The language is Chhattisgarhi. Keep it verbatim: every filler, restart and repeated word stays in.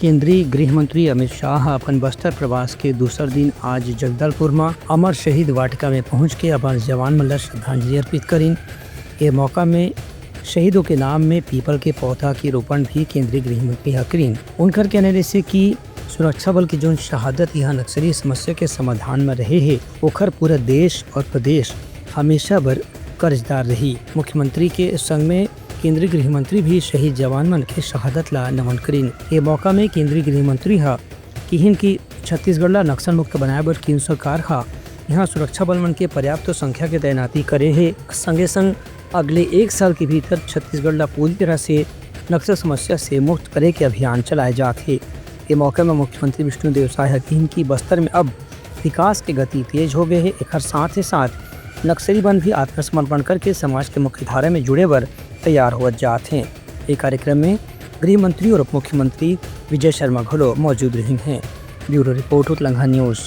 केंद्रीय गृह मंत्री अमित शाह ह अपन बस्तर प्रवास के दूसर दिन आज जगदलपुर म अमर शहीद वाटिका में पहुंच के अपन जवान मन ल श्रद्धांजलि अर्पित करिन। ए मौका में शहीदों के नाम में पीपल के पौधा के रोपण भी केंद्रीय गृह मंत्री ह करिन। उनकर कहना रहिसे कि सुरक्षा बल के जोन शहादत यहाँ नक्सली समस्या के समाधान में रहे हे, ओखर पूरा देश और प्रदेश हमेशा बर कर्जदार रही। मुख्यमंत्री के संग में केंद्रीय गृह मंत्री भी शहीद जवान मन के शहादत ला नमन करिन। ये मौका में केंद्रीय गृह मंत्री ह किहिन कि छत्तीसगढ़ ला नक्सल मुक्त बनाए बर केंद्र सरकार ह यहाँ सुरक्षा बल मन के पर्याप्त संख्या के तैनाती करे हे। संगे संग अगले एक साल के भीतर छत्तीसगढ़ ला पूरी तरह से नक्सल समस्या से मुक्त करे के अभियान चलाए जात हे। ये मौके में मुख्यमंत्री विष्णुदेव साय ह किहिन कि बस्तर में अब विकास के गति तेज हो गए हे। एकर साथ ही साथ नक्सली मन भी आत्मसमर्पण करके समाज के मुख्य धारा में जुड़े बर तैयार होवत जात हे। ये कार्यक्रम में गृह मंत्री और उप मुख्यमंत्री विजय शर्मा घलो मौजूद रहिन हे। ब्यूरो रिपोर्ट, उतलंघा न्यूज।